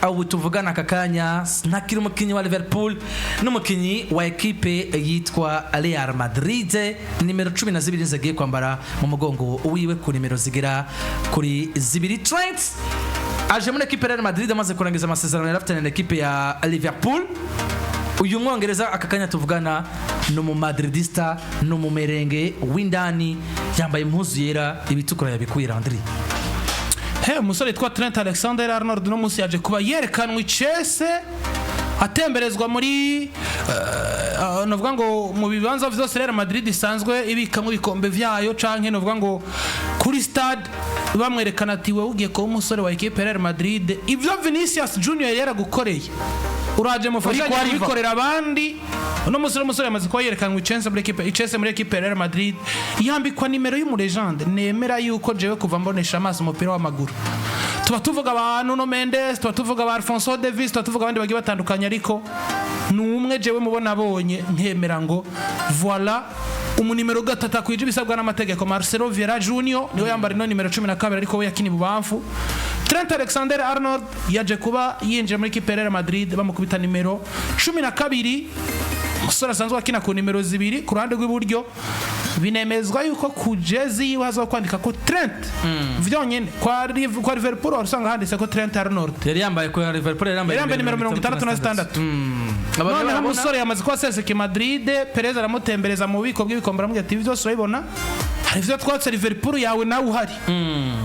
Ubu tuvugana aka kanya ntakiri umukinnyi wa Liverpool, n'umukinnyi wa ekipe yitwa Real Madrid. Nimero 12 zagiye kwambara mu mugongo wiwe ku nimero zigera kuri zibiri. Trent aje muri ekipe ya Real Madrid amaze kurangiza amasezerano yari afitanye na ekipe ya Liverpool. Uyu Mwongereza aka kanya tuvugana ni umumadridista, ni umumerengue w'indani, yambaye impuzu yera, ibitukura yabikuye Landry. He, umusore witwa Trent Alexander Arnold uno munsi yaje kuba yerekanwa icese, atemberezwa muri novuga ngo mu bibanza vyose Real Madrid isanzwe ibikamwo ibikombe vyayo, canke novuga ngo kuri stade bamwerekana ati: "Wewe ugiye kuba umusore wa equipe ya Real Madrid. Ivyo Vinicius Junior yari yaragukoreye, uraje mufashanye kwa Riva. kubikorera abandi." Uno musore, umusore yamaze kuba yerekanwa icese muri equipe, icese muri equipe ya Real Madrid, yambikwa nimero y'umulegende. Nemera yuko jewe kuva mbonesha amaso umupira w'amaguru, tuba tuvuga ba Nuno Mendes, tuba tuvuga ba Alphonso Davies, tuba tuvuga abandi bagiye batandukanye, ariko ni umwe jewe mubona abonye nkemera ngo voilà umunimero 3 akwije ibisabwa n'amategeko. Marcelo Vieira Junior niwe yambara ino nimero 12, ariko we yakina ibubamfu. Trent Alexander Arnold yaje kuba yinjira muri equipe ya Real Madrid, bamukubita nimero 12. Umusore asanzwe akina ku nimero 2 ku ruhande rw'iburyo. Binemezwa yuko ku jezi yiwe haza kwandika ko Trent vyonyene. Kwa Liverpool wari usanga handitse ko Trent Arnold. Yari yambaye ku Liverpool, yari yambaye Yari yambaye nimero 66. Abantu Noneho barabona- umusore yamaze kuba aseseka i Madrid. Perez aramutembereza mu bubiko bw'ibikombe, aramubwira ati: "Ibi byose urabibona, hari ivyo twatse Liverpool yawe nawe uhari."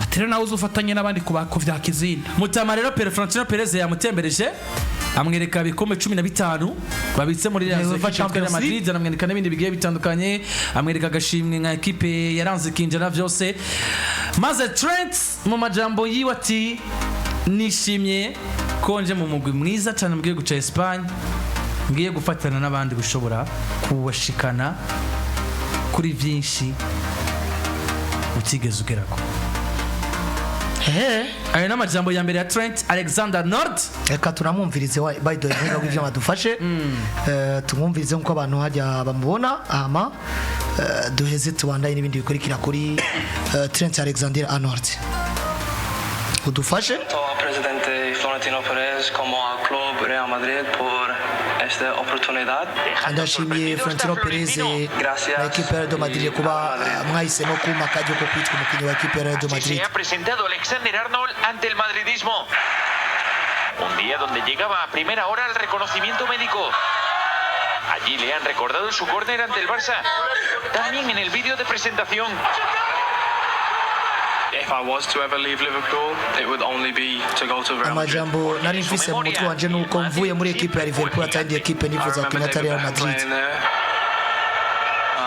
Ati: "Rero nawe uzufatanye n'abandi kuvyaka izindi." Mutama rero Pere Florentino Perez yamutembereje, amwereka ibikombe 15 babitse muri UEFA Real Champions Madrid, anamwereka n'ibindi bigiye bitandukanye, amwereka agashimwe nka ekipe yaranze ikinjira byose. Maze Trent mu majambo yiwe ati: "Nishimye ko nje mu mugwi mwiza cyane mu gihugu cya Espagne, ngiye gufatana n'abandi gushobora kuwashikana kuri byinshi utigeze ugerako." Ayo ni amajambo ya mbere ya Trent Alexander Arnold. Reka tunamwumvirize by the way, muhinga bw'ivyuma dufashe. Tumwumvirize nkuko abantu hajya bamubona, hama duheze tubandanye n'ibindi bikurikira kuri Trent Alexander Arnold. Udufashe. Tanto al presidente Florentino Pérez como al club Real Madrid por esta oportunidad. Ndashimiye Florentino Perez Gracias. na equipe ya Real Madrid kuba mwahisemo kumpa akaryo ko kwitwa umukinnyi wa equipe ya Real Así Madrid. se ha presentado Alexander Arnold ante el madridismo. Un día donde llegaba a primera hora al reconocimiento médico. Allí le han recordado su córner ante el Barça. También en el vídeo de presentación. If I was to ever leave Liverpool, it would only be to go to Real Madrid. Amajambo nari mfise mu mutwe wanje nuko mvuye muri equipe ya Liverpool atari equipe I nifuza remember gukina atari David Real Beckham Madrid. playing there.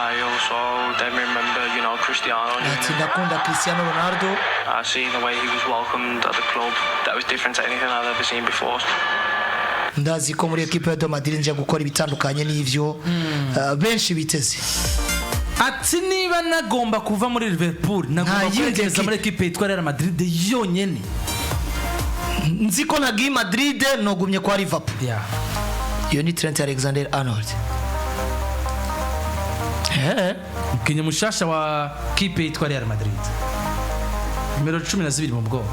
I also then remember, Cristiano. Ati: "Ndakunda Cristiano Ronaldo." I seen the way he was welcomed at the club. That was different to anything I've ever seen before. Ndazi ko muri equipe ya Real Madrid nje gukora ibitandukanye n'ivyo benshi biteze. Ati: "Niba nagomba kuva muri Liverpool, nagomba Nta yindi kwerekeza equipe. muri ekipe yitwa Real Madrid yonyene." Nzi ko nagiye Madrid, nogumye kwa Liverpool. Iyo ni Trent Alexander Arnold. Umukinnyi mushasha wa kipe yitwa Real Madrid, nimero 12 mu bwoko.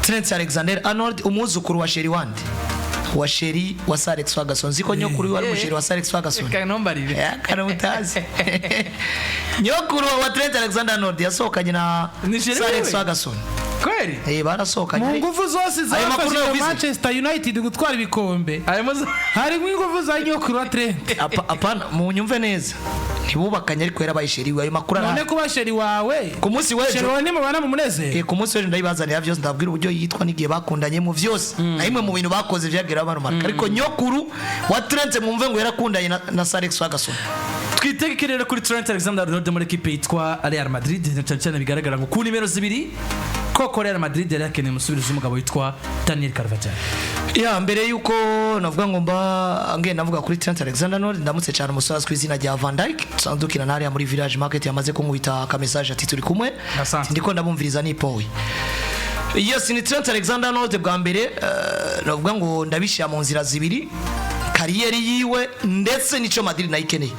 Trent Alexander Arnold, umwuzukuru wa chéri wande, wa chéri wa Sir Alex Ferguson. Nzi ko nyokuru wari umuchéri wa Sir Alex Ferguson. Kanombarire. Kana mutazi, nyokuru wa Trent Alexander Arnold yasohokanye na Ni chéri Sir Alex wiwe? Ferguson. Kweli? Barasohokanye. Mu nguvu zose Ayo makuru zafashije nayo ubizi? Manchester United gutwara ibikombe harimo harimo inguvu za nyokuru wa Trent. Apana, munyumve neza, ntibubakanye, ariko yarabaye chéri we. Ayo makuru None arahari. kuba chéri wawe, Ku munsi chéri w'ejo wawe ntimubana mu munezero. Ku munsi w'ejo ndabibazanira byose, ndababwira uburyo yitwa n'igihe bakundanye mu byose na bimwe mu bintu bakoze byagera barumaka. Ariko nyokuru wa Trent, mwumve ngo yarakundanye na Sir Alex Ferguson. Twitege rero kuri Trent Alexander Arnold muri ekipe yitwa Real Madrid, na cyane cyane bigaragara ngo ku nimero 2 koko Real Madrid yari yakeneye umusubirizi w'umugabo witwa Daniel Carvajal. Ya, mbere yuko navuga ngo mba ngenda navuga kuri Trent Alexander Arnold, ndamutse cyane umusore azwi ku izina rya Van Dijk dusanzwe dukina hariya muri Village Market. Yamaze kunkubita aka message ati: "Turi kumwe." Asante. Ati: "Ndiko ndabumviriza." Ni powe. Yes, ni Trent Alexander Arnold. Bwa mbere navuga ngo ndabishyira mu nzira zibiri: carrière yiwe ndetse n'ico Madrid nayikeneye.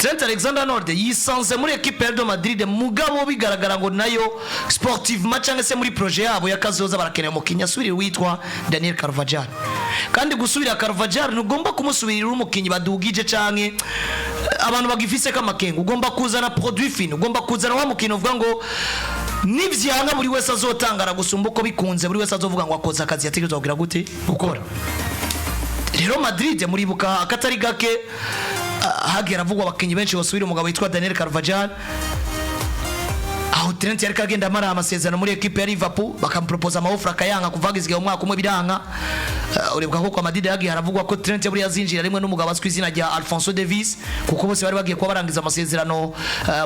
Trent Alexander Arnold yisanze muri ekipe ya Real Madrid, mugabo bigaragara ngo nayo sportivement cyangwa se muri projet yabo ya kazoza barakeneye umukinnyi asubirira witwa Daniel Carvajal. Kandi gusubira Carvajal, ntugomba kumusubirira uri umukinnyi badugije canke abantu bagifise kamakenga. Ugomba kuzana produit fini, ugomba kuzana wa mukinnyi uvuga ngo nivyanga buri wese azotangara gusumba uko bikunze, buri wese azovuga ngo akoze akazi yategerezwa kugira gute gukora. Rero Madrid, muribuka akatari gake hagiye haravugwa abakinnyi benshi basubira umugabo witwa Daniel Carvajal, aho Trent yariko agenda amara amasezerano muri ekipe ya Liverpool, bakamupropoza ama offre akayanga, kuva isigaye umwaka umwe biranga. Uribuka ko kwa Madrid yagiye haravugwa ko Trent buriya azinjira rimwe n'umugabo azwi izina rya Alphonso Davies, kuko bose bari bagiye kuba barangiza amasezerano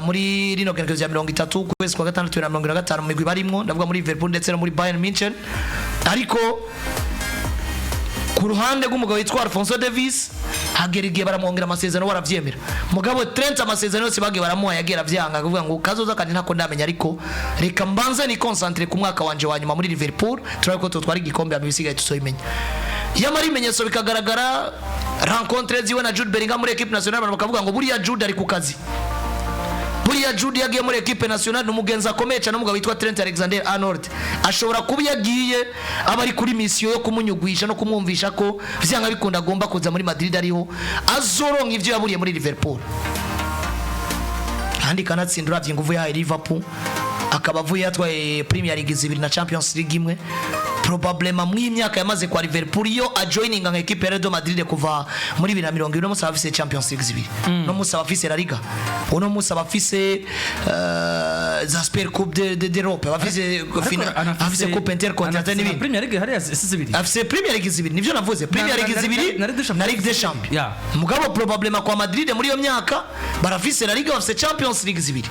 muri rino genekerezo rya 30 ukwezi kwa gatandatu 2025 mu migwi barimwo, ndavuga muri Liverpool ndetse no muri Bayern Munchen. Ariko ku ruhande rw'umugabo witwa Alphonso Davies hagera igihe baramwongera amasezerano, baravyemera. Mugabo Trent amasezerano yose bagiye baramuha yagiye aravyanga, kuvuga ngo kazoza kandi ntako ndamenya, ariko reka mbanze ni concentre ku mwaka wanje wa nyuma muri Liverpool, turabe ko tutwara igikombe, hama ibisigaye tuzobimenya. Yamara ibimenyetso bikagaragara, rencontre ziwe na Jude Bellingham muri équipe nationale, abantu bakavuga ngo buriya Jude ari ku kazi, buriya Jude yagiye muri equipe nationale ni umugenzi akomeye cyane. Umugabo witwa Trent Alexander Arnold ashobora kuba yagiye aba ari kuri mission yo kumunyugwisha no kumwumvisha ko vyanga bikunda agomba kuza muri Madrid, ariho azoronka ivyo yaburiye muri Liverpool. Kandi kanatsinda, uravye inguvu yahaye Liverpool, akaba avuye yatwaye Premier League zibiri na Champions League imwe, probablement mu myaka yamaze kwa Liverpool, iyo ajoininga nka equipe ya Real Madrid kuva muri 2020, no musi afise Champions League zibiri, no musi afise La Liga, uno musi afise za Super Coupe de d'Europe, afise afise Coupe Intercontinentale n'ibindi. Premier League hariya si zibiri? Afise Premier League zibiri, nivyo navuze, Premier League zibiri na Ligue des Champions. Mugabo probablement kwa Madrid muri iyo myaka barafise La Liga, bafise Champions League zibiri.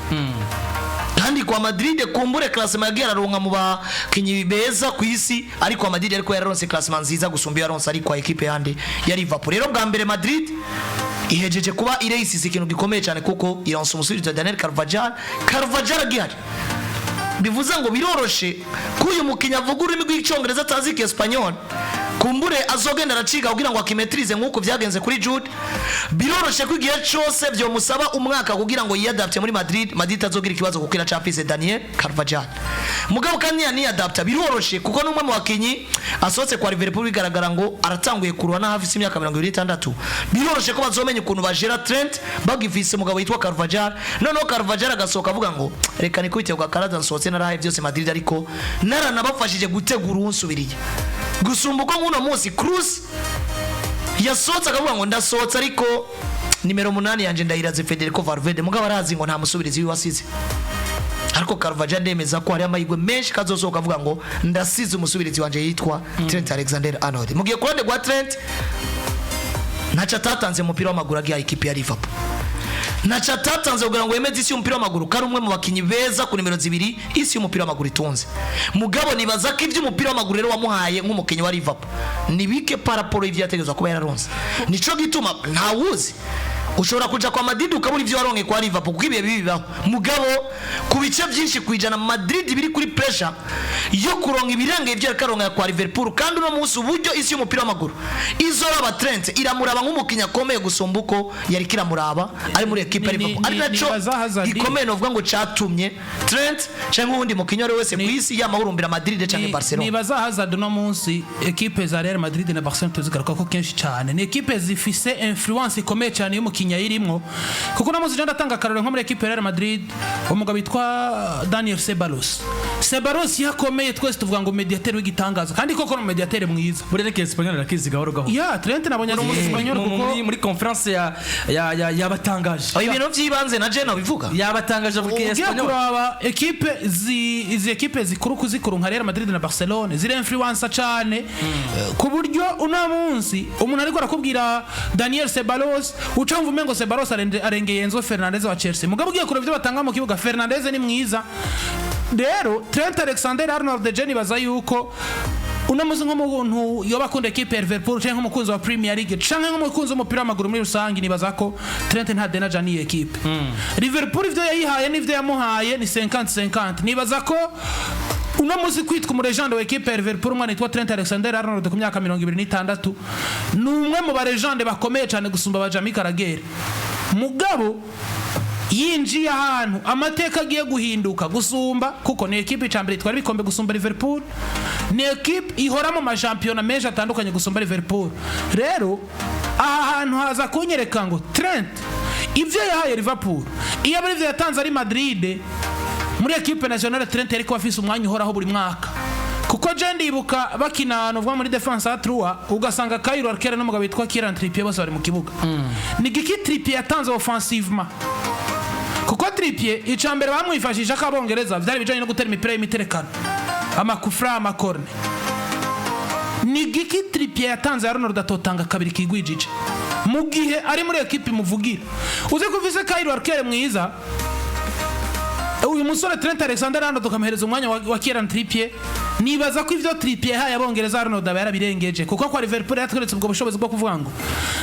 Kandi kwa Madrid kumbure classement yagiye araronka mu bakinyi beza ku isi, ariko kwa Madrid ariko yararonse classement nziza gusumba iyo yaronse ari kwa equipe yandi ya Liverpool. Rero bwa mbere Madrid ihejeje kuba ireyisisa ikintu gikomeye cyane, kuko ironse umusubizo wa Daniel Carvajal. Carvajal agihari bivuze ngo biroroshe ko uyu mukinnyi avuga ururimi rw'Icyongereza atazi Icyesipanyol, kumbure azogenda araciga kugira ngo akimaîtrise nk'uko byagenze kuri Jude. Biroroshe ko igihe cyose byomusaba umwaka kugira ngo yiyadapte muri Madrid, Madrid azogira ikibazo kuko iracafise Daniel Carvajal. Mugabo kandi yaniyadapta biroroshe, kuko n'umwe mu bakinyi asohotse kwa Liverpool bigaragara ngo aratanguye kuruha n'aho afise imyaka 26. Biroroshe ko bazomenya ukuntu bajera Trent bagifise umugabo witwa Carvajal. Noneho Carvajal agasohoka avuga ngo reka nikubite ku gakaraza, nsohotse narahaye byose Madrid, ariko naranabafashije gutegura uwunsubiriye, gusumba uko nk'uno munsi Kroos yasohotse akavuga ngo ndasohotse, ariko nimero 8 yanje ndayiraze Federico Valverde, mugabo arazi ngo nta musubirizi wiwe asize. Ariko Carvajal ndemeza ko hari amahirwe menshi kazosohoka avuga ngo ndasize umusubirizi wanje yitwa Trent Alexander Arnold. Mugihe ku ruhande rwa Trent ntacyo atatanze mu mupira w'amaguru agiye ikipe ya Liverpool, ntacyo atatanze kugira ngo yemeze isi y'umupira w'amaguru ko ari umwe mu bakinnyi beza ku nimero 2 isi y'umupira w'amaguru itunze. Mugabo nibaza ko iby'umupira w'amaguru rero wamuhaye nk'umukinnyi wa Liverpool ni bike par rapport y'ibyo yategerezwa kuba yararonse. Nico gituma ntawuzi, ushobora kuja kwa Madrid ukabura ivyo waronke kwa Liverpool, kuko ibihe bibi bibaho. Mugabo ku bice byinshi kwijana Madrid biri kuri pressure yo kuronka ibirenge ivyo yariko aronka kwa Liverpool. Kandi uno munsi uburyo isi y'umupira w'amaguru izoraba Trent, iramuraba nk'umukinnyi akomeye gusumba uko yariko iramuraba ari muri ekipe ya Liverpool, ari naco Nibaza Hazard- gikomeye novuga ngo catumye Trent canke uwundi mukinnyi uwo ari we wese ku isi yamahurumbira Madrid canke Barcelona. Nibaza Hazard uno munsi ekipe za Real Madrid na Barcelona tuzigaruka ko kenshi cyane ni ekipe zifise influence ikomeye cyane y'umukinnyi ayirimwo, kuko uno munsi je ndatanga akarorero nko muri ekipe ya Real Madrid, umugabo witwa Daniel Ceballos. Ceballos yakomeye, twese tuvuga ngo médiateur w'igitangaza, kandi koko ni médiateur mwiza. Buriya reka Espanyol arakizi gahoro gahoro. Ya Trent nabonye ari umu-Espanyol kuko Muri conference ya ya ya yabatangaje. Aho ibintu by'ibanze na Jeno bivuga. Yabatangaje avuga Ugiye Espanyol. kuraba ekipe izi ekipe zikuru kuzikuru nka Real Madrid na Barcelone ziri influence cyane, ku buryo uno munsi umuntu ariko arakubwira Daniel Ceballos uca wumva umengo Ceballos arengeye Enzo Fernandez wa Chelsea. Mugabo ugiye kureba ibyo batanga mu kibuga, Fernandez ni mwiza. Rero Trent Alexander Arnold je nibaza yuko uno munsi nk'umuntu yoba akunda ekipe ya Liverpool canke nk'umukunzi wa Premier League canke nk'umukunzi w'umupira w'amaguru muri rusange, nibaza ko Trent nta deni ajana iyi ekipe Liverpool. Ivyo yayihaye n'ivyo yamuhaye ni 50-50. Nibaza ko uno munsi kwitwa umulégende wa ekipe ya Liverpool, umwana yitwa Trent Alexander Arnold ku myaka 26 ni umwe mu balégende bakomeye cyane gusumba ba Jamie Carragher. Mugabo yinjiye ahantu amateka agiye guhinduka gusumba, kuko ni ekipe icambere itwara ibikombe gusumba Liverpool, ni ekipe ihora mu mashampiyona menshi atandukanye gusumba Liverpool. Rero aha hantu haza kunyereka ngo Trent ibyo yahaye Liverpool, iyo ari byo yatanze ari Madrid muri ekipe nationale, Trent yari kuba afise umwanya uhoraho buri mwaka, kuko je ndibuka bakina ahantu uvuga muri défense à trois, ugasanga Kyle Walker n'umugabo witwa Kieran Trippier bose bari mu kibuga. Ni giki Trippier yatanze offensivement? Kuko Trippier icambere bamwifashisha ko Abongereza byari bijanye no gutera imipira y'imiterekano, amakufra, amakorne. Ni giki Trippier yatanze Arnold atotanga kabiri kigwijije mu gihe ari muri ekipe imuvugira? Uzi ko ufise Kyle Walker mwiza, uyu musore Trent Alexander Arnold ukamuhereza umwanya wa Kieran Trippier, nibaza ko ivyo Trippier yahaye Abongereza Arnold aba yarabirengeje, kuko kwa Liverpool yatweretse ubwo bushobozi bwo kuvuga ngo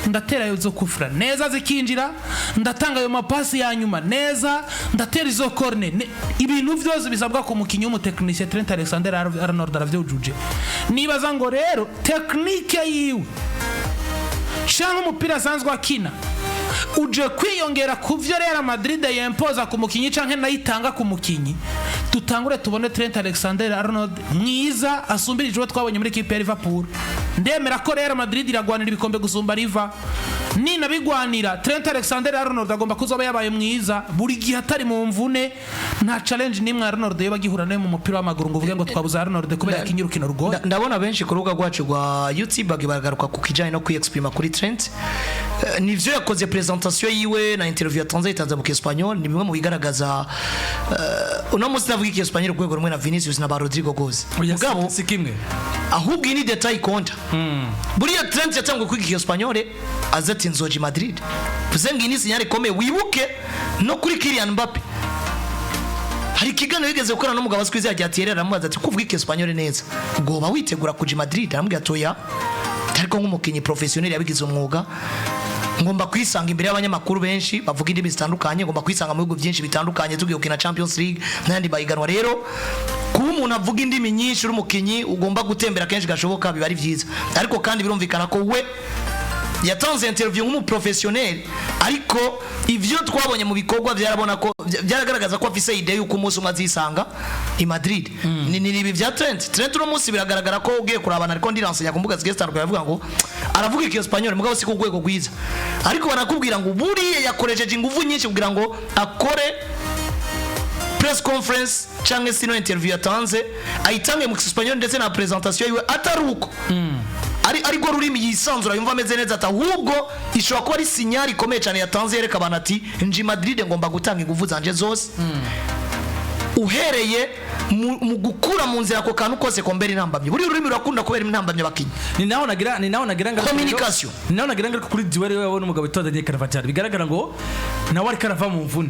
ndatera izo kufra neza zikinjira, ndatanga ayo mapasi ya nyuma neza, ndatera izo corner. Ibintu vyose bisabwa ku mukinyi w'umutekinisiye, Trent Alexander Arnold aravyujuje. Nibaza ngo rero technique yiwe canke umupira asanzwe akina uje kwiyongera ku vyo Real Madrid yempoza ku mukinyi canke nayo itanga ku mukinyi, dutangure tubone Trent Alexander Arnold mwiza asumbirije uwo twabonye muri ekipe ya Liverpool. Ndemera ko Real Madrid iragwanira ibikombe gusumba Liva. Ninabigwanira, Trent Alexander Arnold agomba kuzoba yabaye mwiza buri gihe atari mu mvune. Nta challenge n'imwe Arnold yoba agihura nayo mu mupira w'amaguru ngo uvuge ngo twabuze Arnold kubera akinye urukino rugoye. Ndabona benshi ku rubuga rwacu rwa YouTube bagiye baragaruka ku kijyanye no kwiyexprima kuri Trent. Nivyo yakoze presentation yiwe na interview yatanze, yitanze mu Kiespanyol, ni bimwe mu bigaragaza uno munsi navuga Ikiespanyol ku rwego rumwe na Vinicius na ba Rodrigo Goes. Oya, Mugabo si kimwe. Ahubwo iyi ni détail konta. Buriya Trent yatanguye kwiga Ikiespanyol aza ati nzoja i Madrid, bivuze ngo iyi ni signal ikomeye. Wibuke no kuri Kylian Mbappe, hari ikiganiro yigeze gukorana n'umugabo azwi izina rya Thierry, aramubaza ati: "Kuvuga Ikiespanyol neza, ubwo witegura kuja i Madrid?" Aramubwira ati: "Oya, ariko nk'umukinnyi professionnel yabigize umwuga, ngomba kwisanga imbere y'abanyamakuru benshi bavuga indimi zitandukanye, ngomba kwisanga mu bihugu byinshi bitandukanye tugiye gukina Champions League n'ayandi mahiganwa. Rero kuba umuntu avuga indimi nyinshi, uri umukinnyi ugomba gutembera kenshi gashoboka, biba ari byiza." Ariko kandi birumvikana ko we yatanze interview nk'umuprofessionnel, ariko ivyo twabonye mu bikorwa byarabona ko byaragaragaza ko afise idée yuko umunsi umwe azisanga i Madrid. Ni ibi vya Trent. Trent uno munsi biragaragara ko ugiye kurabana, ariko ndiransenya ku mbuga zigiye zitandukanye, avuga ngo aravuga Ikiespanyol mugabo si ku rwego rwiza, ariko barakubwira ngo buriya yakoresheje ingufu nyinshi kugira ngo akore press conference cyangwa se ino interview yatanze ayitange mu Kiespanyol, ndetse na presentation yiwe atari uko ari rwo rurimi yisanzura yumva ameze neza, ati ahubwo ishobora kuba ari signal ikomeye cyane yatanze yereka abantu ati: "Nji Madrid, ngomba gutanga ingufu zanje zose, uhereye mu gukura mu nzira ako kantu kose kombera intambamyi." Buriya ururimi rurakunda kubera intambamyi abakinnyi. Ni naho nagira ngaruke. Communication. Ni naho nagira ngaruke kuri duel wewe n'umugabo witwa Daniel Carvajal. Bigaragara ngo nawe ariko arava mu mvune.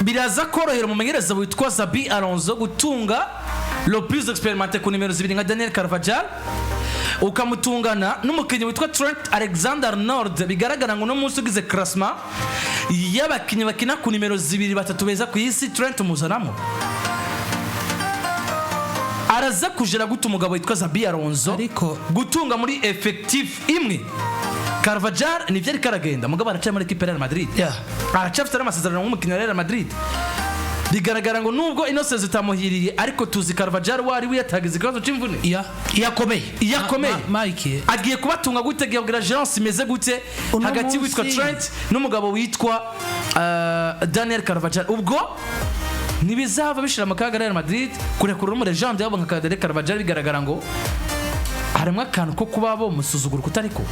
Biraza korohera umumenyereza witwa Xabi Alonso gutunga le plus expérimenté ku nimero 2 nka Daniel Carvajal, ukamutungana n'umukinnyi witwa Trent Alexander Arnold. Bigaragara ngo uno munsi ugize classement y'abakinnyi bakina ku nimero 2 batatu beza ku isi, Trent umuzanamo. Araza kujera gute umugabo witwa Xabi Alonso gutunga muri effectif imwe Carvajal? Nivyo, ariko aragenda, mugabo aracari muri équipe ya Real Madrid. Aracyafite n'amasezerano nk'umukinnyi wa Real Madrid. Bigaragara ngo nubwo ino saison itamuhiriye, ariko tuzi Carvajal wari wiyatagize ikibazo c'imvune. Iyo akomeye. Iyo akomeye. Mike. Agiye kubatunga gute? Agiye kugira gérance imeze gute Uno hagati witwa Trent n'umugabo witwa Daniel Carvajal? Ubwo ntibizava bishira mu kaga Real Madrid kurekura umu légende yabo nka Daniel Carvajal? Bigaragara ngo harimo akantu ko kuba bomusuzugura kutariko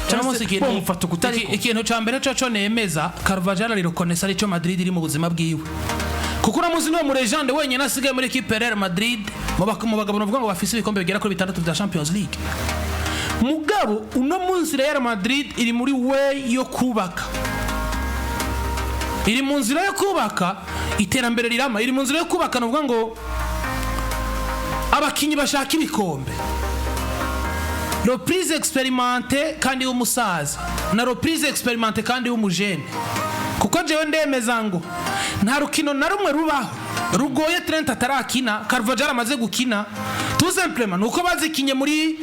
cyangwa Cyangwa se ikintu bomufata kutariko. Ikintu ca mbere coco nemeza, Carvajal arirekonesa arico Madrid iri mu buzima bwiwe, kuko uno munsi niwe mu légende wenyine asigaye muri equipe ya Real Madrid mu bagabo bavuga ngo bafise ibikombe bigera kuri bitandatu vya Champions League. Mugabo uno munsi Real Madrid iri muri way yo kubaka, iri mu nzira yo kubaka iterambere rirama, iri mu nzira yo kubaka nuvuga ngo abakinyi bashaka ibikombe, le plus expérimenté kandi w'umusaza na le plus expérimenté kandi w'umujene, kuko jewe ndemeza ngo nta rukino na rumwe rubaho rugoye Trent atarakina, Carvajal amaze gukina. Tout simplement nuko bazikinye muri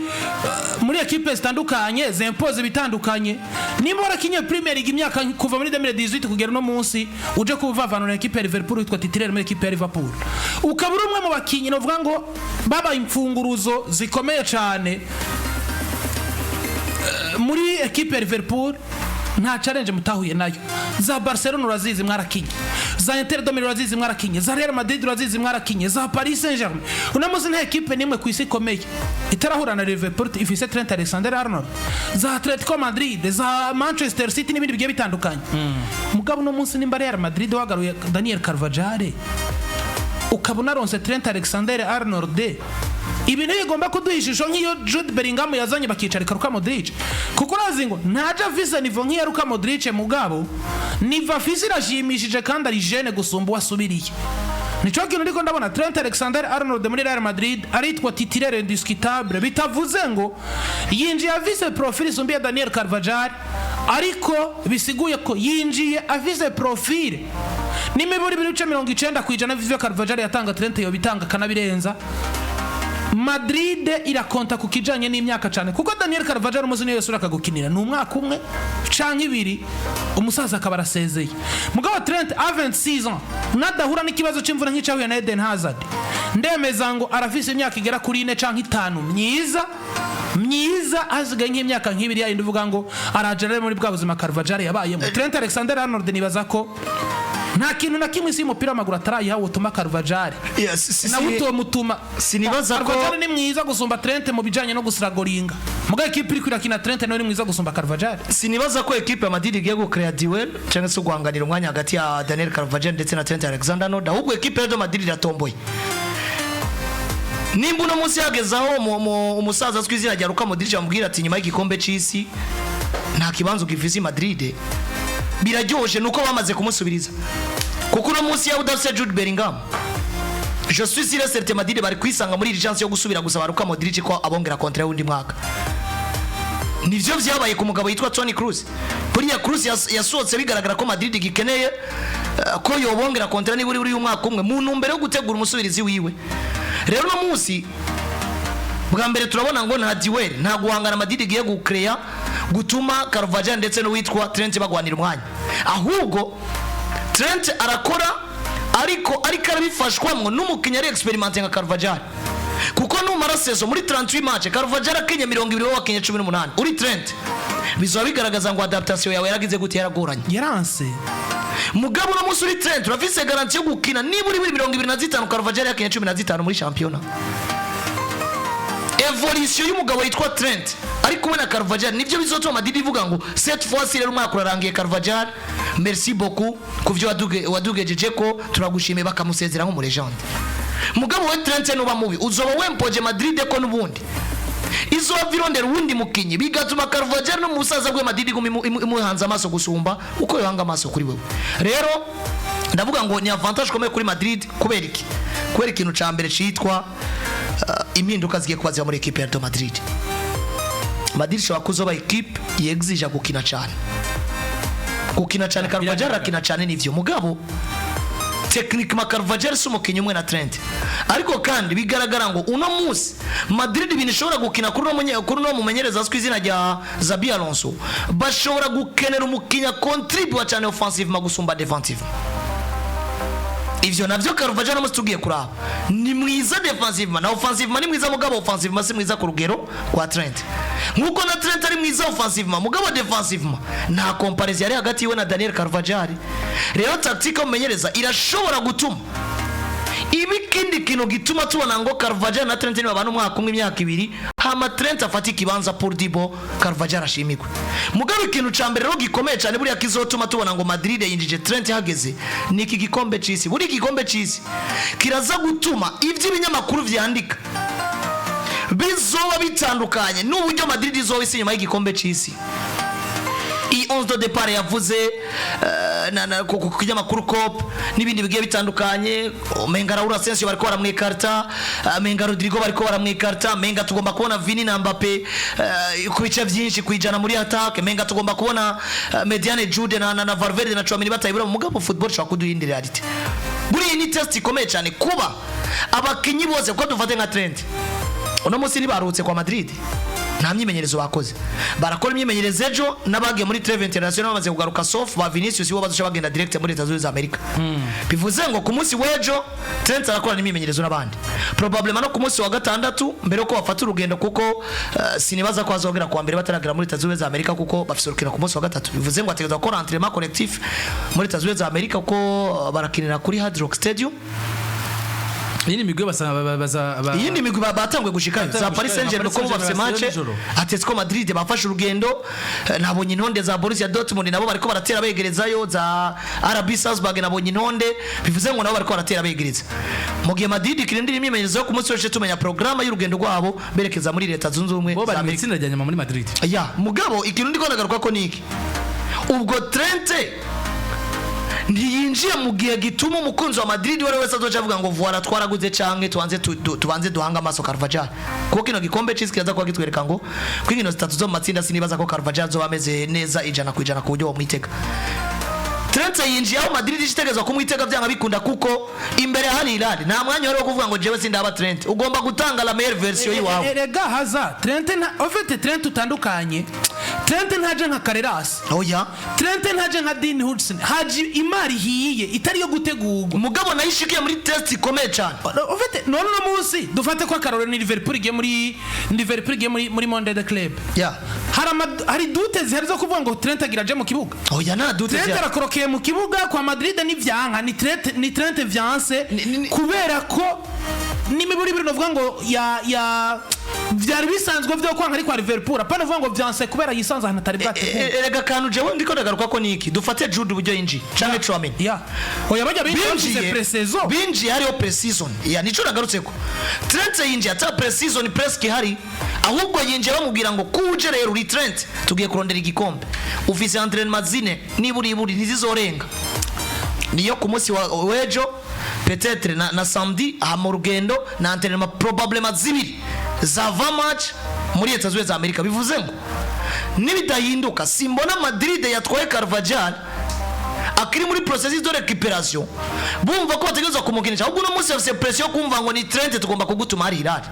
ekipe zitandukanye zimpoze bitandukanye. Nimba warakinye Premier League imyaka kuva muri 2018 kugera uno munsi, uje kuvavanura ekipe ya Liverpool, witwa titulaire muri ekipe ya Liverpool, ukaba uri umwe mu bakinyi novuga ngo babaye imfunguruzo zikomeye cyane muri ekipe ya Liverpool, nta challenge mutahuye nayo. Za Barcelona urazizi, mwarakinye. Za Inter de Milan urazizi, mwarakinye. Za Real Madrid urazizi, mwarakinye. Za Paris Saint-Germain. Uno munsi nta ekipe nimwe ku isi ikomeye itarahura na Liverpool ifise Trent Alexander-Arnold. Za Atletico Madrid, za Manchester City n'ibindi bigiye bitandukanye. Mugabo uno munsi nimba Real Madrid wagaruye Daniel Carvajal, ukaba unaronse Trent Alexander Arnold, ibi ntibigomba kuduha ishusho nk'iyo Jude Bellingham yazanye bakicarika Luka Modric, kuko urazi ngo ntaje afise niveau nk'iya Luka Modric, mugabo niveau afise irashimishije kandi ari jeune gusumba uwasubiriye. Nico kintu ndiko ndabona. Trent Alexander Arnold muri Real Madrid aritwa titulaire indiscutable, bitavuze ngo yinjiye afise profil isumbiye Daniel Carvajal, ariko bisiguye ko yinjiye afise profil n'imiburi 90% vy'ivyo Carvajal yatanga, Trent yobitanga akanabirenza. Madrid irakonta ku kijanye n'imyaka cyane, kuko Daniel Carvajal umuzi niyo yose akagukinira ni umwaka umwe canke ibiri, umusaza akaba arasezeye. Mugabo Trent a 26 ans, nadahura n'ikibazo c'imvura nk'icyahuye na Eden Hazard, ndemeza ngo arafise imyaka igera kuri 4 canke 5 myiza myiza. Hasigaye nk'imyaka nk'ibiri yayindi uvuga ngo araje rero muri bwa buzima Carvajal yabayemo. Trent Alexander Arnold nibaza ko nta kintu na kimwe isi y'umupira w'amaguru atarayiha wotuma Carvajal Yes, nawe utomutuma. Sinibaza ko- Carvajal ni mwiza gusumba Trent mu bijanye no gusiragoringa, mugabo ekipe iriko irakina Trent nawe ni mwiza gusumba Carvajal. Sinibaza ko ekipe ya Madrid igiye gucrea duel cyangwa se guhanganira umwanya hagati ya Daniel Carvajal ndetse na Trent Alexander-Arnold, ahubwo ekipe ya Real Madrid iratomboye. Nimba uno munsi yagezaho umusaza azwi izina rya Luka Modric amubwira ati: "Nyuma y'igikombe c'isi nta kibanza ugifise i Madrid", biraryoshe nuko bamaze kumusubiriza, kuko uno munsi yaba udafise Jude Bellingham, je suis sûr et certain Madrid bari kwisanga muri urgence yo gusubira gusaba Luka Modric ko abongera contrat y'undi mwaka. Nivyo vyabaye ku mugabo yitwa Toni Kroos. Buriya Kroos yasohotse bigaragara ko Madrid gikeneye ko yobongera contrat niba uri umwaka umwe mu ntumbero yo gutegura umusubirizi wiwe. Rero uno munsi bwa mbere turabona ngo nta duel, nta guhangana Madrid igiye gucrea gutuma Carvajal ndetse n'uwitwa Trent bagwanira umwanya, ahubwo Trent arakora ariko arabifashwamwo n'umukinnyi ari expérimenté nka Carvajal, kuko numara saison muri 38 match Carvajal akinye 20, wowe wakinye 18 uri Trent, bizoba bigaragaza ngo adaptation yawe yaragize gute? Yaragoranye. Yaranse. Mugabo uno munsi uri Trent urafise garantie yo gukina niba uri muri 25, Carvajal yakinye 15 muri championnat. Évolution y'umugabo yitwa Trent ari kumwe na Carvajal nibyo bizotuma Madrid ivuga ngo cette fois ci rero umwaka urarangiye, Carvajal, merci beaucoup ku byo wadugejeje ko turagushimiye, bakamusezera nk'umu légende. Mugabo we Trent nuba mubi, uzoba wempoje Madrid ko n'ubundi izova irondera uwundi mukinyi, bigatuma Carvajal no mu busaza bwe Madrid iguma imuhanze amaso gusumba uko yohanga amaso kuri wewe. Rero ndavuga ngo ni avantage ikomeye kuri Madrid. Kubera iki? Kubera ikintu ca mbere citwa impinduka zigiye kuba ziba muri ekipe ya Real Madrid. Madrid ishobora kuzoba ekipe yexija gukina cyane, gukina cyane. Carvajal arakina cyane nivyo, mugabo techniquement Carvajal si umukinnyi umwe na Trent. Ariko kandi bigaragara ngo uno munsi Madrid ibintu ishobora gukina kuri uno mumenyereza azwi izina rya Xabi Alonso, bashobora gukenera umukinnyi akontribua cyane offensivement gusumba defensivement. Ivyo navyo Carvajal no tugiye kuraba ni mwiza defensivement na offensivement ni mwiza, mugabo offensivement si mwiza ku rugero kwa Trent, nkuko na Trent ari mwiza offensivement, mugabo defensivement nta comparaison yari hagati yiwe na Daniel Carvajal. Rero tactique mumenyereza irashobora gutuma ibi ikindi kintu gituma tubona ngo Carvajal na Trent nibabana umwaka umwe, imyaka 2, hama Trent afata ikibanza pour Dibo, Carvajal ashimigwe. Mugabo ikintu ca mbere rero gikomeye cyane buriya kizotuma tubona ngo Madrid yinjije Trent hageze ni iki gikombe c'isi. Buri gikombe c'isi kiraza gutuma ivyo ibinyamakuru vyandika bizoba bitandukanye n'uburyo Madrid izoba isi nyuma y'igikombe c'isi. Iyi 11 de départ yavuze ku kinyamakuru COP n'ibindi bigiye bitandukanye, menga Raul Asensio bariko baramwikarta, menga Rodrigo bariko baramwikarta, menga tugomba kubona Vini na Mbappe ku bice byinshi kwijana muri attaque, menga tugomba kubona médiane Jude na Valverde na Tchouameni batayibura. Mu mugabo football ishobora kuduha indi réalité. Buriya ni test ikomeye cyane kuba abakinyi bose, kuko dufate nka Trent Uno munsi ntibaruhutse kwa Madrid, nta myimenyerezo bakoze. Barakora imyimenyerezo ejo n'abagiye muri trêve international bamaze kugaruka, sauf ba Vinicius, bo bazoca bagenda direct muri Leta Zunze Ubumwe za Amerika. Bivuze ngo ku munsi w'ejo Trent arakorana imyimenyerezo n'abandi, probablement no ku munsi wa gatandatu mbere yuko bafata urugendo, kuko sinibaza ko bazongera kuwa mbere bataragera muri Leta Zunze Ubumwe za Amerika, kuko bafise urukino ku munsi wa gatatu. Bivuze ngo ategerezwa gukora entraînement collectif muri Leta Zunze Ubumwe za Amerika, kuko barakinira kuri Hard Rock Stadium. Iyi ni imigwi Iyindi migwi batanguye gushikayo, za Batanguye Paris gushikayo, Saint-Germain, Paris ko bafise Saint-Germain match. basigaye nijoro. Atletico Madrid bafashe urugendo, nabonye intonde za Borussia Dortmund, nabo bariko baratera begerezayo, za RB Salzburg nabonye intonde. Bivuze ngo nabo bariko baratera begereza, mu gihe Madrid kirindira imyimenyerezo yo ku munsi w'ejo tumenya programme y'urugendo rwabo berekeza muri Leta Zunze Ubumwe Bo za bari mu Amerika. itsinda rya nyuma muri Madrid. Ya mugabo, ikintu ndiko ndagaruka ko niki: ubwo Trent ntiyinjiye mu gihe gituma umukunzi wa Madrid uwo ari we wese azoca avuga ngo voilà, twaraguze, canke tubanze tubanze duhange amaso Carvajal, kuko kino gikombe c'isi kiraza kuba kitwereka ngo ko inkino zitatu zo mu matsinda, sinibaza ko Carvajal azoba ameze neza 100% ku buryo bamwitega. Trent yinjiye aho Madrid ishitegerezwa kumwitega byanga bikunda, kuko imbere hari Hilal, nta mwanya wari wo kuvuga ngo jewe sindaba Trent, ugomba gutanga la meilleure version yiwawe. Erega haza Trent nta en fait Trent utandukanye, Trent ntaje nka Carreras. Oya. Trent ntaje nka Dean Hudson, haje imari ihiye itari iyo gutegurwa. Mugabo nayo ishikiye muri test ikomeye cyane. En fait none uno munsi dufate ko akarorero ni Liverpool igiye muri Liverpool igiye muri Mondial de Club. Hari doutes zihari zo kuvuga ngo Trent agira aje mu kibuga? Oya, nta doute Trent zihari. arakorokeye mu kibuga kwa Madrid n'ivyanka ni Trent vyanse, kubera ko n'imiburi ibiri novuga ngo ya vyari bisanzwe vyo kwanga ari kwa Liverpool, apana uvuga ngo vyanse kubera yisanze ahantu atari bwateguwe. Erega akantu jewe ndiko ndagaruka ko niki: dufate Jude uburyo yinjiye canke Tchouameni. Ya, oya, bajya binjiye bafise pre-saison. Binjiye hariho pre-season, ya nico nagarutse ko Trent yinjiye ata pre-season presque ihari, ahubwo yinjiye bamubwira ngo kuje rero uri Trent, tugiye kurondera igikombe, ufise entraînement zine niburi iburi ntizizorenga, niyo ku munsi wa w'ejo peut-être na samedi aha mu rugendo na entraînement probablement zibiri za va match muri Leta Zunze za Amerika. Bivuze ngo nibidahinduka, simbona Madrid yatwaye Carvajal akiri muri processus de récupération bumva ko bategerezwa kumukinisha. Ahubwo uno munsi bafise pression yo kumva ngo ni Trent, tugomba kugutuma hari Hilal,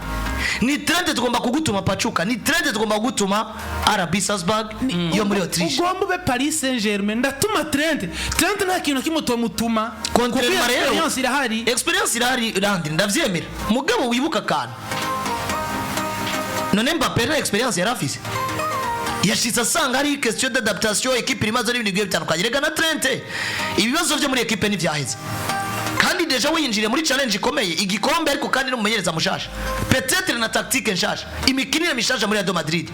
ni Trent, tugomba kugutuma Pachuca, ni Trent, tugomba kugutuma RB Salzburg yo muri Autriche. Ugomba ube Paris Saint-Germain, ndatuma Trent. Trent nta kintu kimwe utomutuma kuko iyo Contrairement rero, experience irahari. Experience irahari randi, ndavyemera. Mugabo wibuka akantu: none Mbappé nta experience yari afise? Yashitse asanga hari question d'adaptation, équipe irimazo n'ibindi bigiye bitandukanye. Rega na Trent ibibazo vyo muri équipe ntivyaheze, kandi déjà winjiriye muri challenge ikomeye, igikombe, ariko kandi n'umumenyereza mushasha, peut-être na tactique nshasha, imikinire mishasha muri Real Madrid.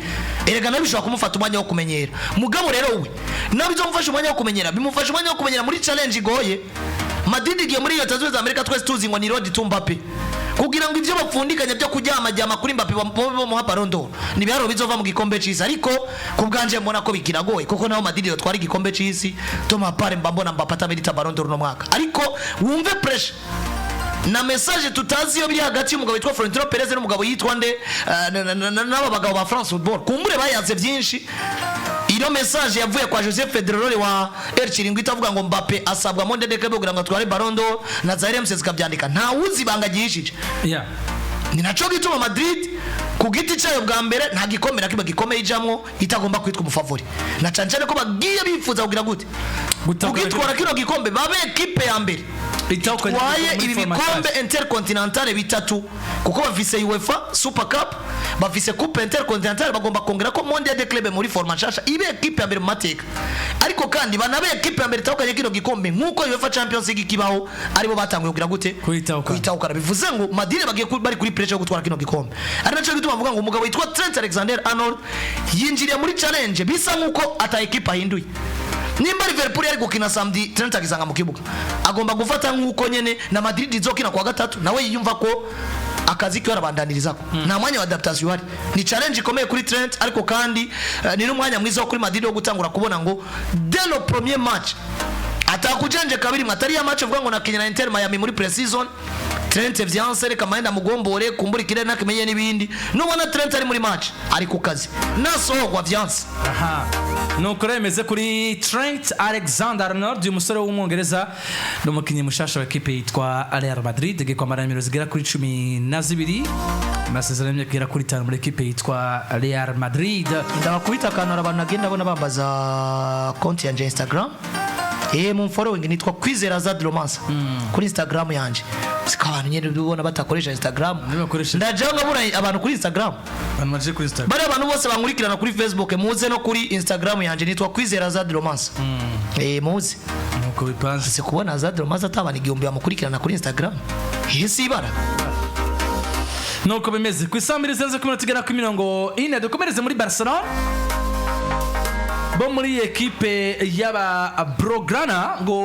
Erega nawe bishobora kumufata umwanya wo kumenyera. Mugabo rero we nawe bizomufasha umwanya wo kumenyera, bimufasha umwanya wo kumenyera muri challenge igoye. Madrid igiye muri Leta Zunze za Amerika, twese tuzi ngo ni road to Mbappe, kugira ngo ivyo bapfundikanya byo kuryamajyama kuri Mbappe bamuha Ballon d'Or ni ibiharuro bizova mu gikombe c'isi. Ariko ku bwanje mbona ko bikiragoye, kuko naho Madrid yotwara igikombe c'isi, Thomas Pare mba mbona Mbappe atamerita Ballon d'Or no mwaka. Ariko wumve pressure na message tutazi iyo biri hagati y'umugabo witwa Florentino Perez n'umugabo yitwa nde, n'aba bagabo ba France Football, kumbure bayaze byinshi. Iyo message yavuye kwa Joseph Pedrerol wa El Chiringuito itavuga ngo Mbappe asabwa Mondial de Club kugira ngo atware Ballon d'Or, na za RMC zikabyandika, nta wuzi ibanga ryihishije. Ni naco gituma Madrid ku giti cyayo bwa mbere nta gikombe na kimwe gikomeye ijamwo itagomba kwitwa umufavori, na cane cane ko bagiye bifuza kugira gute? Kugitwara kino gikombe, babe ekipe ya mbere Itahukanye itwaye muri ibi format bikombe nshasha. intercontinentale bitatu, kuko bafise UEFA Super Cup, bafise Coupe Intercontinentale, bagomba kongera ko Mondial de Club muri format nshasha, ibe ekipe ya mbere mu mateka. Ariko kandi banabe ekipe ya mbere itahukanye kino gikombe nk'uko UEFA Champions League kibaho, aribo batanguye kugira gute? Kuyitahukana. Kuyitahukana. Bivuze ngo Madrid bagiye bari kuri pressure yo gutwara kino gikombe, ari naco gituma bavuga ngo umugabo witwa Trent Alexander Arnold yinjiriye muri challenge bisa nk'uko ata ekipe ahinduye. Nimba Liverpool yari gukina samedi, Trent akisanga mu kibuga, agomba gufata nk'uko nyene na Madrid izokina kwa gatatu, nawe yiyumva ko akazi kiwe arabandanyirizako, nta mwanya wa adaptation uhari. Ni challenge ikomeye kuri Trent, ariko kandi ni n'umwanya mwiza wo kuri Madrid wo gutangura kubona ngo dès le premier match atakujenje kabiri, atari ya match uvuga ngo nakinya na Inter Miami muri pre-season, Trent vyanse, reka mahenda mugombore kumbura ikirere nakimenye n'ibindi. Nubona Trent ari muri match, ari ku kazi, nasohogwa vyanse. Aha. Nuko rero bimeze kuri Trent Alexander Arnold, uyu musore w'umwongereza ni umukinnyi mushasha wa ekipe yitwa Real Madrid, agiye kwambara nimero zigera kuri 12, amasezerano y'imyaka igera kuri 5 muri ekipe yitwa Real Madrid. Ndabakubita akantu, hari abantu nagenda abona bambaza konti yanje ya Instagram. Mu following nitwa Kwizera Azad Romance kuri Instagram yanje. Siko abantu nyene ubona batakoresha Instagram. Ntibakoresha. Ndajaho nkabura abantu kuri Instagram. Abantu baje kuri Instagram. Bariya abantu bose bankurikirana kuri Facebook, muze no kuri Instagram yanje, nitwa Kwizera Azad Romance. Muze. Nuko bipanze. Si kubona Azad Romance atabana 1000 bamukurikirana kuri Instagram, iyi si ibara. Nuko bimeze ku isaha 2:40, dukomereze muri Barcelona, bo muri ekipe y'aba Blaugrana ngo